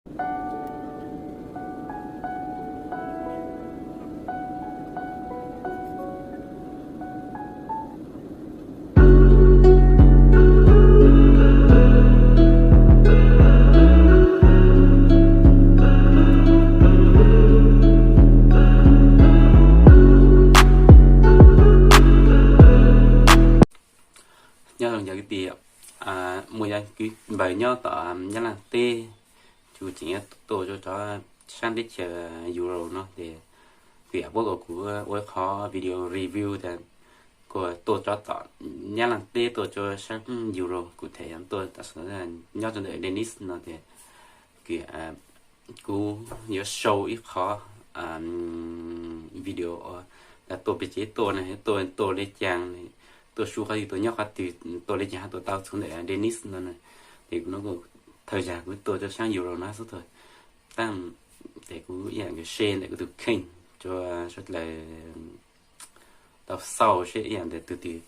Nyob zoo cov kwv tij, muaj cov kwv npawg nyob tom Nyab Laj teb, kuv tseem yuav tuaj rau cov sab teb chaws Europe no ces kuv yam puab kom kuv ua qhov video review tas kuv tuaj rau tom Nyab Laj teb tuaj rau sab Europe kuv tham yog tuaj tam sim nyob rau ntawm Denmark no ces kuv yuav show ib qhov video tas tuaj pem tsev tuaj na, tuaj tuaj li cas, tuaj su qhov twg, tuaj nyob qhov twg, tuaj li cas ho tuaj tau txhuv ntawm Denmark no na. Ces kuv no kuv thawj zag kuv tuaj rau sab Europe no xwb tag, tab ces kuv ib yam nkawd share ntawm kuv tus kheej rau sawv daws tau xauj seb ib yam ntawm tus twg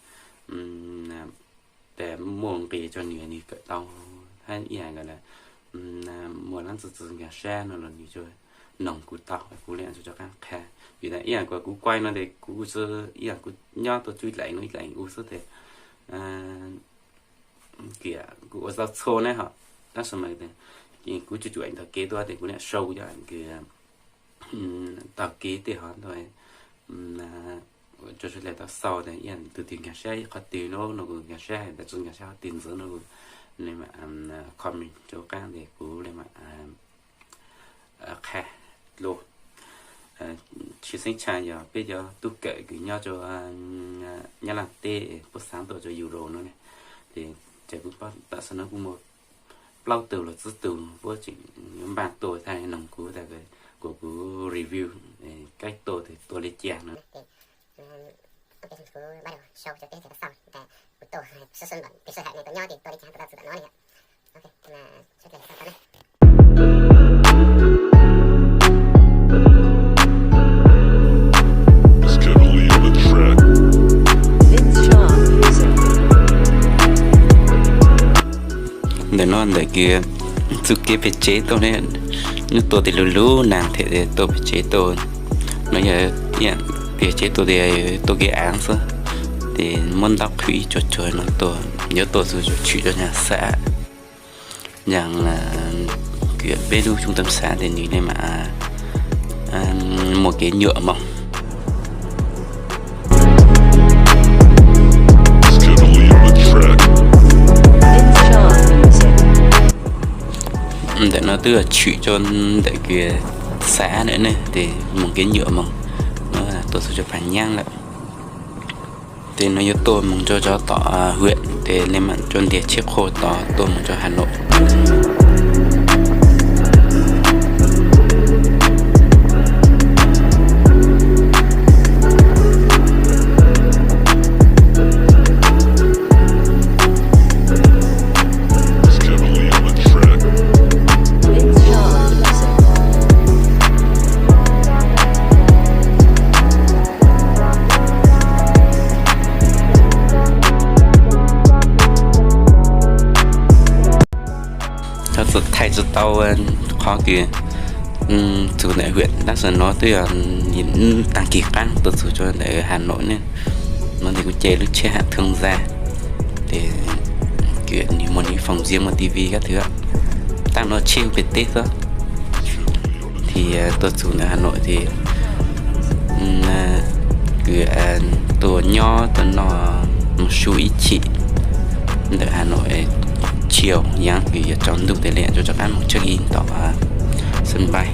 tas muaj nqis rau nws, nws kawm tau, hab ib yam nkawd muaj leej twg txawv nkag siab no los nws noog kuv tau, kuv li tau rov qab qha. Vim tas ib yam kuv, kuv kuaj no ces kuv ib yam kuv nyob tuaj tsub ib leeg no ib leeg u xwb ces kuv ua tau txhua ne ho, tab sis mas kuv tsuas tsuam ntog kev tuaj ces kuv lam sau cov kws tau kev tej ho ntawd rau sawv daws tau xauj tas ib yam tus twg nkag siab ib qhov twg no, no kuv nkag siab, tas tsis nkag siab qhov twg ntxiv no kuv li mam comment rau qab ces kuv li mam qha dlua. Tshwj xeeb tshaj yog peb cov tub kawm kws nyob rau Nyab Laj teb puab xaav tuaj rau Europe no ne, ces kuv pom tam sim no kuj muaj plaub tug los tsib tug puab tseem npaj tuaj thaij noog kuv tas kom kuv review kaib tuaj, tuaj li cas no. Ntawm no ntawm kws txuj kev pem tsev tuaj ne, nws tuaj tes lug lug nag them tuaj pem tsev tuaj no yog pem tsev tuaj tes tuaj kev aav xwb, tes muab ntaub qhwv ib tsuag tsuag no tuaj, yuav tuaj txug tshwm rau nyag xav, yog kws peb lub xyoo tam xav tes nws li mam muaj kev nyuam moog. Ntawm no twb yog tshwm rau ntawm kws xav ntawm ne, tes moog kev nyuam moog, tuaj txug rau Phas Nyab lawm. Tes no yuav tuaj moog rau cov tom Huam, tes nej mam rau ntiag tsheb qhua tod tuaj moog rau Has Nom. Thaij tsis tau qhov kws txug ntawm Huam, tab sis no twb yog taag kis qaab tuaj txug rau ntawm Has Nom ne. No tes kuv ce lub tsheb Haav Thoo Zaj, tes kws nws muaj nws foom ntxiv muaj T V kab twg, tab no tsheb pem teb xwb. Tes tuaj txug ntawm Has Nom tes kws tuaj nyob tuaj noj moog su ib chim ntawm Has Nom, chiều yaav kws yuav tsaus ntuj tes li rov qab moog check in tom sân bay.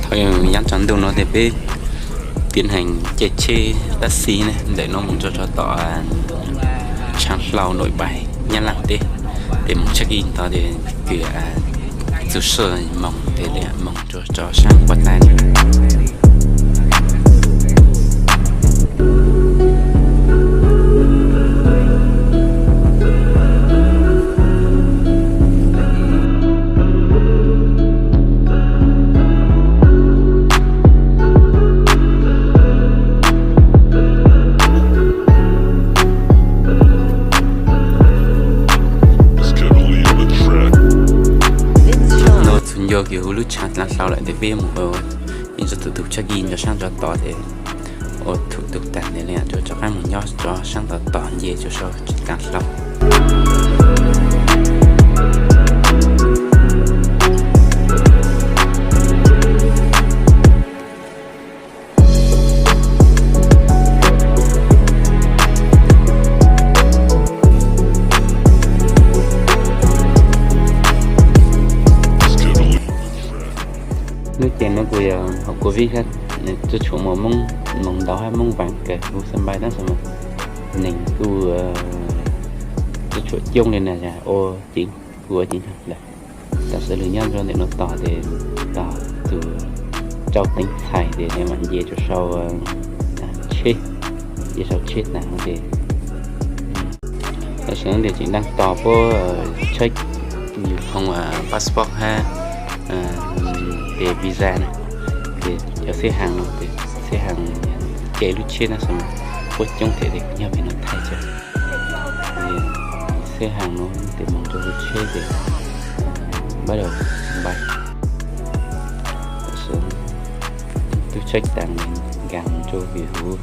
Thaum yaav tsaus ntuj no tes peb tiến hành caij tsheb taxi ne, ntawm no moog rau tom tshaav hlau Nội Bài Nyab Laj teb, tes moog check in tod tes kws txug sij moog tes li moog rau saab puab tag ne. Rau kiag huv lub tshav dlaav hlau lawm tes peb yuav mus ua ib tug tug tshaj kis ntso saab ntso tod tes ua thaum tug taag tes le rov qaab mus nyob rov saab tod tod nce rua sau dlaav hlau. Nub ces nuav kuj yog hom covid hab, nws tsuas tshuam moog Moob, moog ntau hab Moob vaam kawg, huv xa npai tab sis mas neeg kuj tsuas tshuam coob le na, ua ceev, kuj ua ceev lawm. Tab sis lug nyob rua ntawm nuav tog tes tog tug rau teev txhais tes le maam nce rua sau tsheb, nce sau tsheb taag tes Tam sim no tes tseem daab tog puab tsheb, yug thooj passport hab tes visa na, tes cov xeb haas no tes xeb haas ce lub tsheb na, puab coob tes tes kuv nyob pem no thaij tso. Xeb haas no tes moog rua huv tsheb tes npaj rua npai. Tam sim no tub tsheb taag nkaag rua huv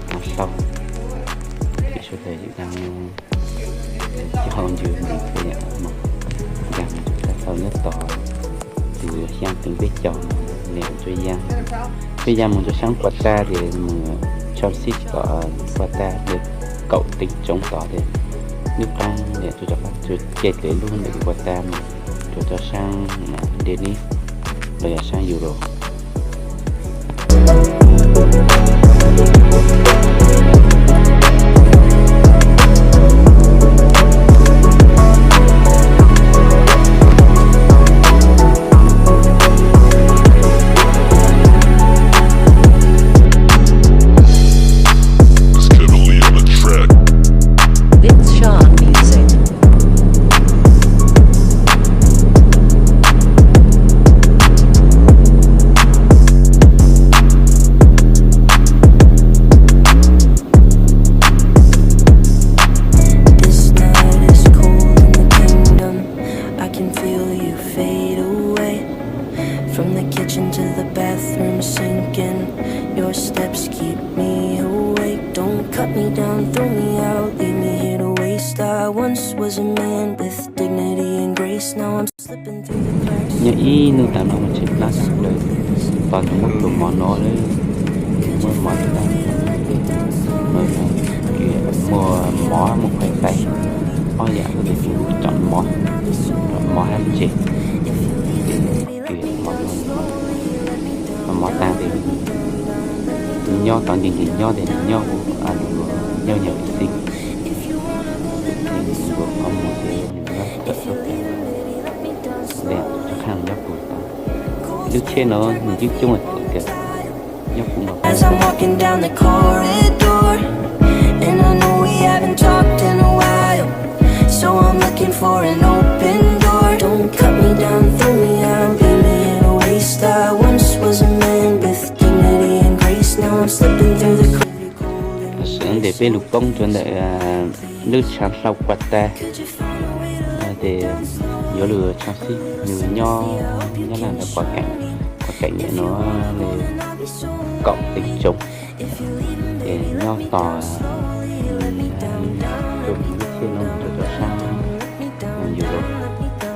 dlaav hlau, ces sawv daws tes nkaag coj ncua mus nkaag rua dlaav hlau nyob tod, tus yuav xyaa teev peb caug mus le rua yaam, peb yaam mus rua saab Puas Tag tes mus tshau sib tom Puas Tag le kaum teev tsoov tod tes lub qaab le rua rov qaab rua ce le lub ntawm Puas Tag mus rua rau saab Dennis los yog saab Euro. This night is cold in the kingdom. I can feel you fade away. From the kitchen to the bathroom sinking. Your steps keep me awake. Don't cut me down, throw me out, leave me here to waste. I once was a man with dignity and grace. Now I'm slipping through the cracks. Nyob ib nub taag no mas tseem plab suav lawm, tos tug muab pluas mov no lawm, muab mov tag, muab mov, muab khuam tais, ob yaam kuj tes kuv tsom mov, mov hab ntses, mov, mov taag tes nyob tod nkees nkees nyob tes nyob huv, nyob nyob ib xij, nws qhov muag tes nws nyob tawm suab tes, le rov qaab nyob kuv tod. Lub tsheb no nws coob coob tiag, nyob kuv nkaus. As I'm walking down the corridor, and I know we haven't talked in a while, so I'm looking for an open door. Don't cut me down, throw me out, leave me here to waste. I once was a man with dignity and grace. Now I'm slipping through the cracks. Tam sim no tes peb lug poob rua ntawm lub tshav hlau Kuas Tag, tes yuav lug tshau sib, nws nyob, nyob laj ntawm Kuas Keem, Kuas Keem nim no le kaum teev tsoov, ces nyob tos rua lub tsheb no mus rua rau saab Europe.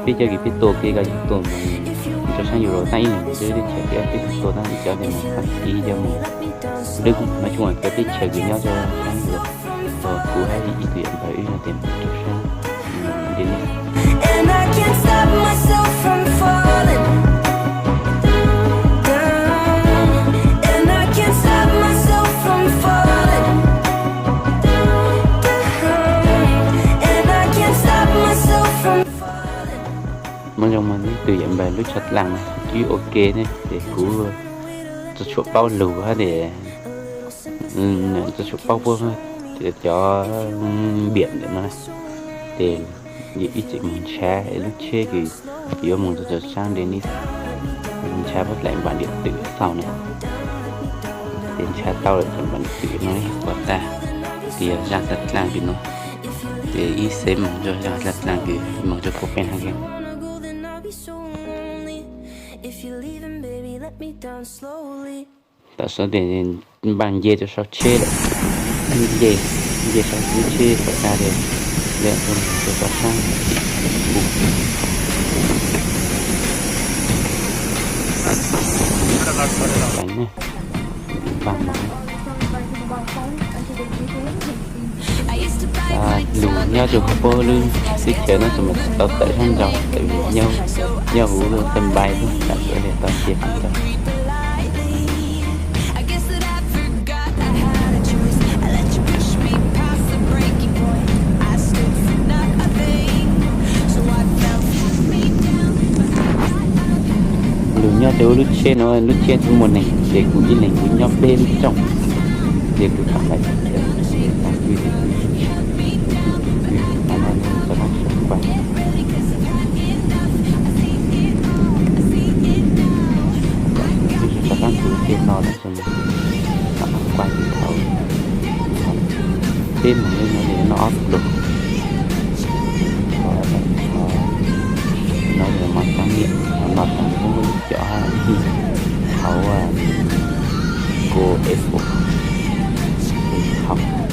Peb cov kws peb tua ke ko yug tua mus rau saab Europe taab ib leeg twb teb chaws, peb tua taab ib cov tes mus Fab Kis, cov mus Dwb, nov cov teb chaws kws nyob rau saab Europe. Kuv hab ib tug yawm ntawd wb no tes mus rau saab Denmark. And I can't stop myself from falling down. And I can't stop myself from falling down. And I can't stop myself from falling. Muaj zoo mas ib tug yawm ntawd lub tshav dlaag wb ua ke ne, ces kuv tsis tshua paub lug hab tes tsis tshua paub puab cov npiam ntawm no na, ces ib txwm mus ntshav lub tsheb kws yuav mus rau saab Denmark, ntshav puab dlaim npaam diam twm txaus na, ces ntshav tau lawm ces npaam diam twm no ib puas tag, ces yog zaj dlaab dlaag kws no, ces ib xeeb moog rua zaj dlaab dlaag kws moog rua Copenhagen. Tam sim no ces npaj nce rau sau tsheb lawm. Nce, nce sau lub tsheb rov qab ces lawm rau rau sab. Lus nyob rau hauv paus lub teb chaws no tsis tau tawm sab nraud, nyob huv tej npai xwb, tam sim no tau nce sab nraud. Lus nyob rau lub tsheb no, lub tsheb tsis muaj neeg ces kuv ib leeg kuv nyob peb lub rooj, ces kuv tham lawm, rov qab ntug tej no lawm, rov qab quaj thaum peb moos li no ces noj ob pluag. No yog mov cov miam, no tas kuj muaj lub cov hauv Go Expo, hauv cov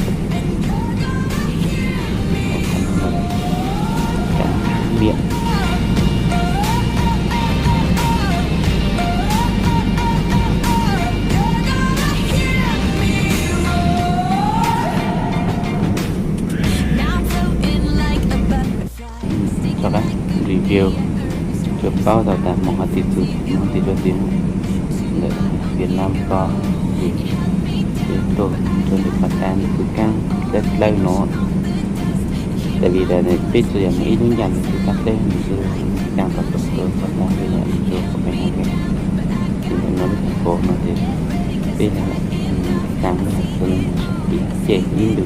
miam. Rov qab review, tsuas paub tau tas moog hov twg txug, moog hov twg rua twg ntawm Vietnam ko, ces peb tuaj rua ntawm pas tas ntawm Phu Cang dlawb dlawb no. Tam sis tas peb tsuas yog moog ib lub ncaj ntawm Phu Cang dlawb ntawm Phu Cang tau tuaj rua pas tas ntawm Copenhagen. Ces ntawm no lub thành phố no ces peb Phu Cang no ces ib ntu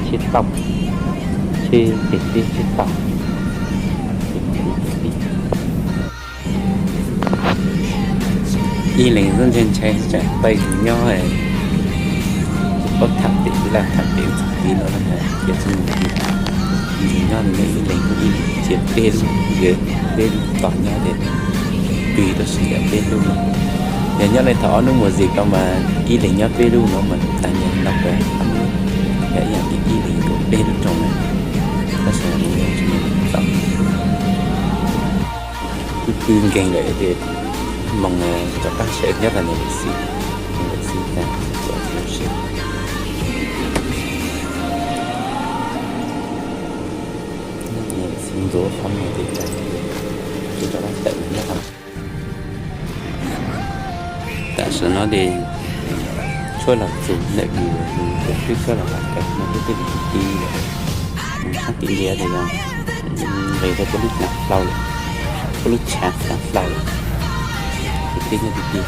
tsheb tauj, tsheb peg teb tsheb tauj. Ib leeg xwb ntshai ntshai tsam peb yug nyob, tsis paub tham pem laj tham pem txuj kev no na, ces tsis muaj kev tham. Yug nyob nws nyob ib leeg, ib leeg cia peb lub, peb lub tog nyob ces pw tab sis yam peb lub no. Yog nyob li thaum ob hnub mus zim ko mas ib leeg nyob peb lub no mas tas nyob no peb ob hnub, yog ib yam li ib leeg yuav peb lub rooj na. Tab sis nws yog tsis muaj txaus. Kuj pw nkeeg lawm ces moog rov qab sawv nyob tag nws lawm xwb, lawm xwb tas lub sij. Nws lawm xwb ntxuav qhov no ces tas, ces rov qab tawm nyob tag. Tam sim no ces tshuab los txug ntawm kws, kws tshuab los hais kawg no twb twb ti ti lawm. Sab tim ntiag ces yog nqis rau puab lub tshav hlau lawm, puab lub tshav hlau lawm, ces twb nyob ti ti.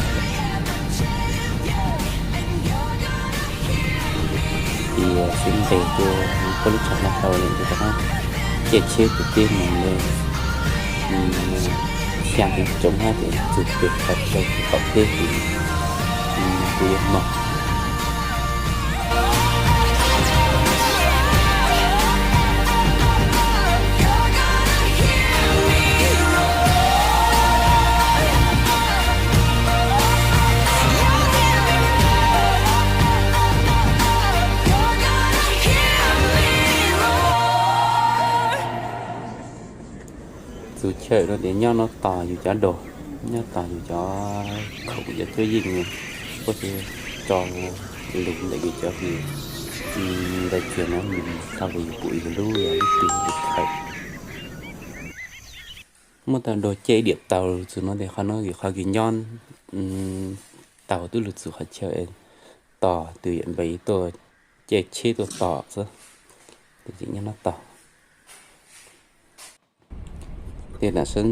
Ces xwb nqes rua puab lub tshav hlau lawm ces rov qab caij tsheb rua peb moog le xya teev tsoov hab ces txug pem qhov chaw qaum teb ces kuv yuav moog. Txug chaw no ces nyob no tos yus cov dog, nyob tos yus cov khoom cov cuab yeej, puab tso lug ntawm yus cov kws ntawd txiag no nws tau yus pum yus lub, yus lub twg yus khaws. Muab tau dog caij diam taus txug no ces qhov no yog qhov kws nyob taus tub lug txug qhov chaw tos tus yawm npawg tuaj caij tsheb tuaj tos xwb. Ces nyob no tos. Ces tam sim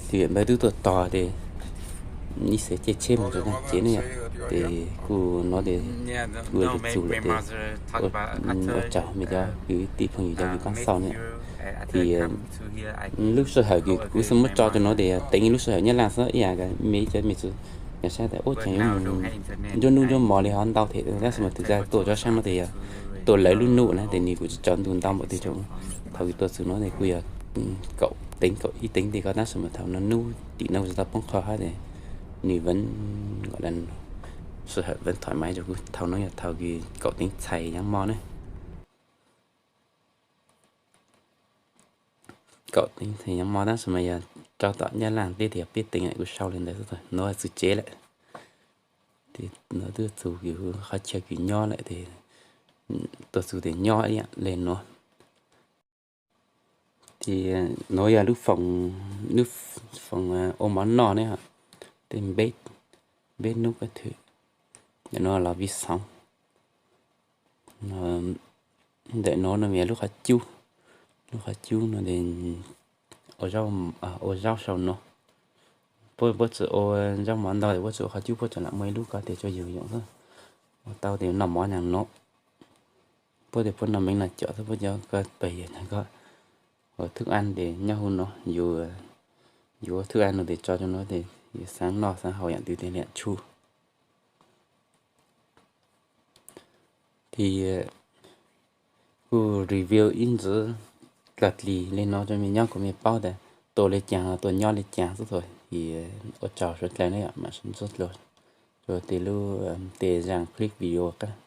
tus yawm npawg tub tuaj tos ces ib xeem caij tsheb mus rau tag tsev ne yom. Ces kuj no ces kuj yuav txug lawm ces ua tsaug me cov kwv tij phooj ywg cov kws pab xauj ne. Ces lub sij hawm kws kuv xav muab tso rau no ces teev lub sij hawm nyob laj xwb ib yam me cov me txwv, yog saib tas ub caag yuav mus nruab nub nruab mo li ho ntau thiab tab sis mas tus txawj tuaj tso saib no ces yog tuaj lawv lub nub na ces nws kuj tsis tsaus ntuj ntau npaum twg rau. Thaum kws tuaj txug no ces kuj yog kaum teev kaum ib teev tej ko tab sis mas thaum no nub tim no kuj tsis tau poob qho hab ces nws vaj nkaum Sij hawm ven thoim maiv rau kuv thaum no yog thaum kws kaum teev txhais yeej moj ne. Kaum teev txhais yeej moj tab sis mas yog rau tom Nyab Laj teb tias peb teev lawm kuv sau li ntawd xwb, nuav txug tsev lawm. Tes nuav twb txug kws qhov chaw kws nyob lawm tes tuaj txug tes nyob ib yam le nuav. Tes nuav yog lub foos, lub foos ua mov noj ne, tej npeb, npeb nub kab thwm, ntawm nuav los vi xoov. Ntawm nuav no yog lub qhov cub, lub qhov cub no tes ua, ua zaub sau nuav. Puab, puab tsi ua zaub mov ntau tes puab tsi ua qhov cub, puab tseem lam muaj ib lub ko tes tsuas yug yoom xwb. Ua tau tes noj mov nyaam nuav. Puab tes puab noj meev noj cov xwb, puab cov ko pem yog ko ua thwj an tes nyob huv nuav, yus, yus ua thwj an no tes tso rau nuav tes yus xaav noj xaav haus yaam twg tes liam tshu. Tes kuj review ib ntxiv dlog dlig le nuav rau mej nyob kuv mej paub tas tua le caag, tua nyob le caag xwb thaum. Ua tsaug suav dlawg ne, mam sib ntsib dlua rua tej lub, tej zaaj clip video qab.